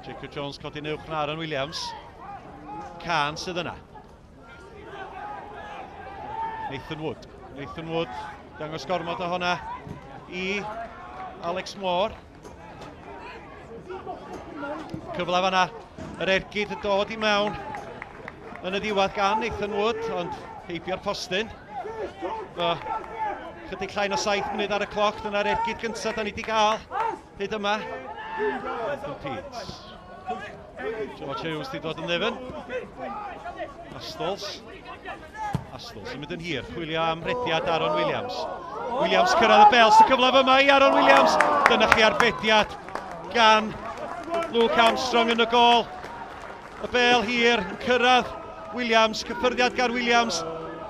Jacob Jones codi'n uwch na Aaron Williams. Can sydd yna. Nathan Wood. Nathan Wood dangos gormod o hwnna i Alex Moore. Cyfle fanna, yr ergyd yn dod i mewn yn y diwedd gan Nathan Wood, ond heibio'r postyn. So, chydig llai na 7 munud ar y cloc, dyna'r ergyd gyntaf da ni wedi gael hyd yma. Nathan Peets. George Hughes wedi dod yn ddefn. Astols. Astols yn mynd yn hir, chwilio am rediad Aaron Williams. Williams cyrraedd y bel, sy'n cyfle fyma i Aaron Williams. Dyna chi arbediad gan Luke Armstrong yn y gol. Y bel hir yn cyrraedd Williams, cyffyrddiad gan Williams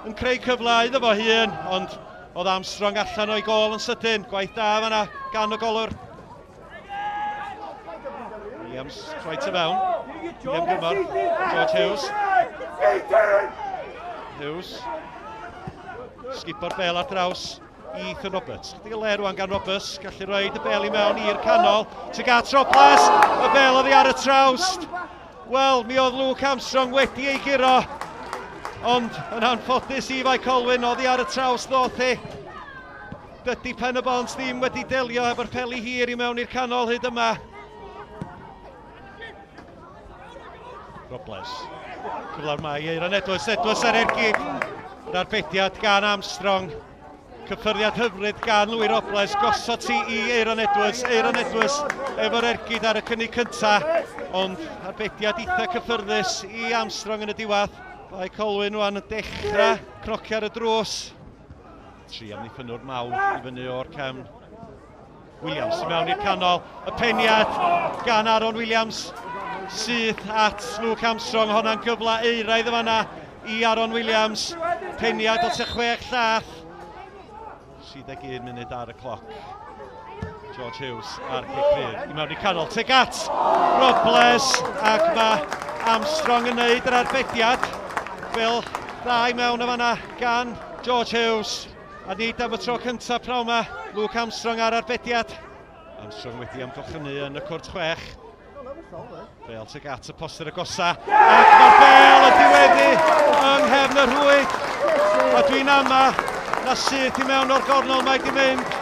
yn creu cyfle iddo fo hun, ond oedd Armstrong allan o'i gol yn sydyn. Gwaith da fanna gan y golwr. Williams troi tu fewn. William Gymor. George Hughes. Hughes. Sgipo'r bel ar draws i Ethan Roberts. Chydig o le rwan gan Roberts, gallu rhoi y bel i mewn i'r canol. Tuag at Robles, y bel oddi ar y trawst. Wel, mi oedd Luke Armstrong wedi ei guro, ond yn anffodus i Fai Colwyn, oddi ar y trawst ddoth hi. Dydy Pen-y-bont ddim wedi delio efo'r peli hir i mewn i'r canol hyd yma. Robles. Cyflawr mae Eiron Edwards. Edwards ar ergyd. Yr arbediad gan Armstrong. Cyffyrddiad hyfryd gan Louis Robles. Gosod ti i Eiron Edwards. Eiron Edwards efo'r ergyd ar y cynnig cyntaf. Ond arbediad eitha cyffyrddus i Armstrong yn y diwedd. Bae Colwyn rwan yn dechrau cnocio ar y drws. Tri amddiffynnwr mawr i fyny o'r cefn. Williams i mewn i'r canol. Y peniad gan Aaron Williams syth at Luke Armstrong. Honna'n gyfle euraidd y fanna i Aaron Williams. Peniad o tua chwech llath. 31 munud ar y cloc. George Hughes a'r cic rydd i mewn i'r canol. Teg at Robles ac mae Armstrong yn neud yr arbediad. Fel dda i mewn y fanna gan George Hughes. A nid am y tro cyntaf pnawn yma, Luke Armstrong ar arbediad. Armstrong wedi amgylchynu yn y cwrt chwech. Bel tuag at y poster agosa. Ac mae'r bel yn diweddu yng nghefn y rhwyd. A dwi'n ama na syth i mewn o'r gornel mae di mynd.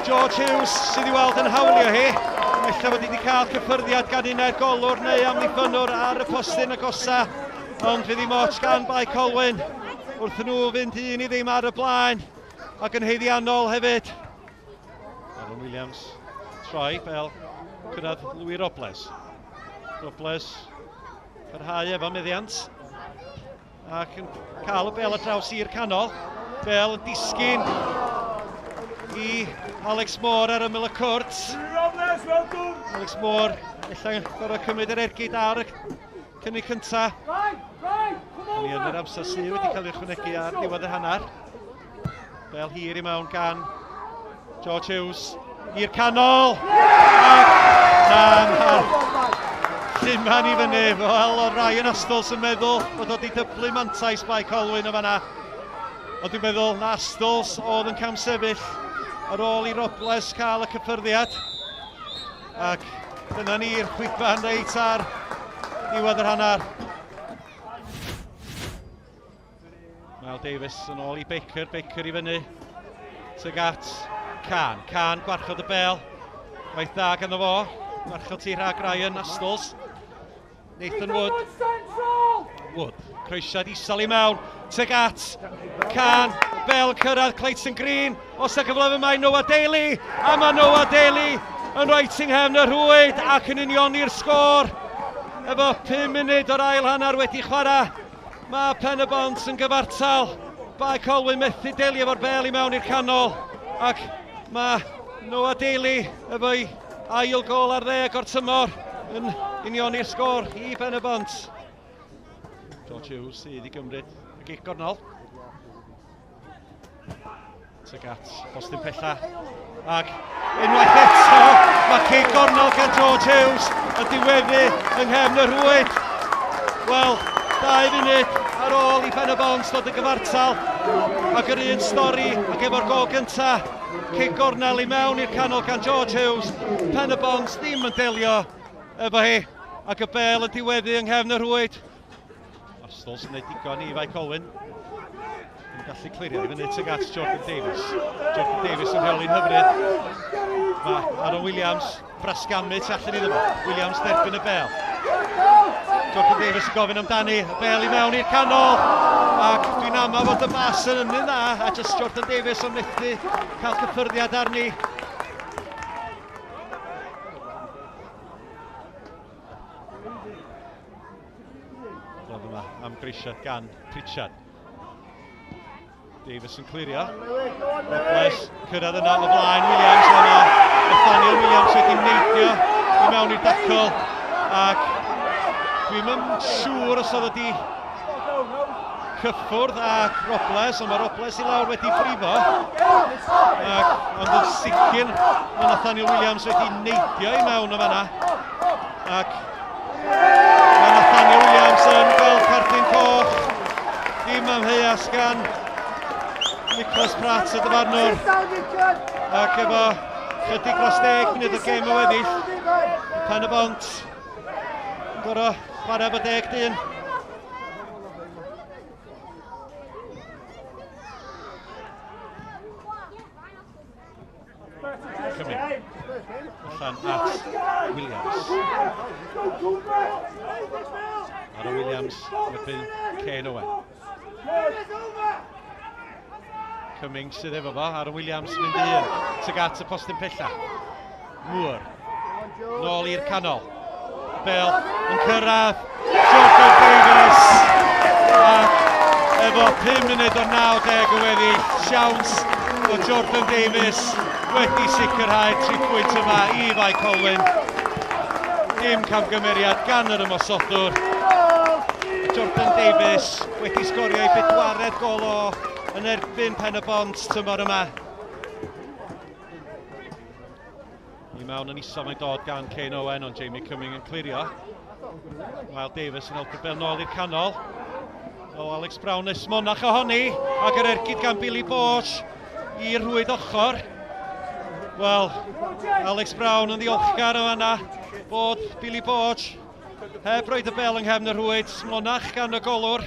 George Hughes sydd i weld yn hawlio hi. Ella fod wedi cael cyffyrddiad gan un o'r golwr neu amddiffynnwr ar y postyn agosa. Ond fydd ddim ots gan Bae Colwyn wrth nhw fynd 1-0 ar y blaen ac yn haeddiannol hefyd. Aaron Williams, troi, fel cyrraedd Louis Robles. Robles parhau efo meddiant ac yn cael y bel ar draws i'r canol. Bel yn disgyn i Alex Moore ar ymyl y cwrt. Robles, welcome! Alex Moore, ella gorfod cymryd yr ergyd ar y cynnig cynta. Ni yn yr amser sydd wedi cael ei ychwanegu ar ddiwedd yr hanner. Bel hir i mewn gan George Hughes i'r canol. Ac na, mae'r lluman i fyny. Wel, oedd Ryan Astols yn meddwl bod o wedi dyblu mantais Bae Colwyn o fanna. Ond dwi'n meddwl na Astols oedd yn camsefyll ar ôl i Robles cael y cyffyrddiad. Ac dyna ni'r chwiban reit ar ddiwedd yr hanner. Miles Davis yn ôl i Baker, Baker i fyny. Tuag at Can, Can gwarchod y bel. Waith dda ganddo fo. Gwarchod ti rhag Ryan Astols. Nathan Wood. Wood, croesiad isel i mewn. Tuag at Can, bel yn cyrraedd Clayton Green. Os y cyfle yma i Noah Daly, a mae Noah Daly yn rhoi tinghefn y rhwyd ac yn unioni'r sgôr. Efo 5 munud o'r ail hanner wedi chwarae, Mae Pen-y-bont yn gyfartal. Bae Colwyn methu delio efo'r bel i mewn i'r canol ac mae Noah Daly efo'i ail gol ar ddeg o'r tymor yn unioni'r sgôr i Ben-y-bont. George Hughes sydd i gymryd y gic gornol. Tuag at postyn pella. Ac unwaith eto, mae cic gornel gan George Hughes yn diweddu yng nghefn y rhwyd. Wel, dau funud ar ôl i Ben y Bont ddod yn gyfartal. Ac yr un stori ac efo'r gol gynta, cic gornel i mewn i'r canol gan George Hughes. Pen y Bont ddim yn delio efo hi. Ac y bel yn diweddu yng nghefn y rhwyd. Arsenal sy'n gwneud digon i Fae Colwyn. Yn gallu clirio i fyny tuag at Jordan Davies. Jordan Davies yn rheoli'n hyfryd. Mae Aaron Williams brasgamu tu allan iddo fo. Williams derbyn y bel. Jordan Davies yn gofyn amdani. Y bel i mewn i'r canol. Ac dwi'n amau fod y bas yn ymwneud dda. A just Jordan Davies yn methu cael cyffyrddiad arni. Roedd yma am grisiad gan Pritchard. Davies yn clirio. Robles cyrraedd yna o flaen Williams. Yna Nathaniel Williams wedi neidio i mewn i'r dacl. Ac dwi'n yn siŵr os oedd wedi cyffwrdd â Robles, ond mae Robles i lawr wedi brifo. Ac, ond yn sicr, mae Nathaniel Williams wedi neidio i mewn o fanna. Ac mae Nathaniel Williams yn gweld cardyn coch. Dim amheuas gan Nicholas Pratt y dyfarnwr. Ac efo chydig dros 10 munud o'r gêm y weddill, Pen y Bont yn gorau chwarae efo 10 dyn. Cymru. Allan at Williams. Aaron Williams yn erbyn Kane Owen. Cummings sydd efo fo, Aaron Williams mynd i un, tuag at y postyn pella. Moore, nôl i'r canol. Bell yn cyrraedd, Jordan Davies, ac efo 5 munud o 90 y weddill, siawns o Jordan Davies wedi sicrhau'r tri pwynt yma i Fae Colwyn. Dim camgymeriad gan yr ymosodwr. Jordan Davies wedi sgorio ei bedwaredd gol o yn erbyn Pen y Bont tymor yma. I mewn yn isaf mae'n dod gan Kane Owen, ond Jamie Cumming yn clirio. Lyle Davis yn helpu bel nôl i'r canol. O Alex Brown esmonach ohoni, ac yr ergyd gan Billy Bosch i'r rhwyd ochr. Wel, Alex Brown yn ddiolchgar o fanna bod Billy Bosch heb roed y bel yng nghefn y rhwyd, smonach gan y golwr.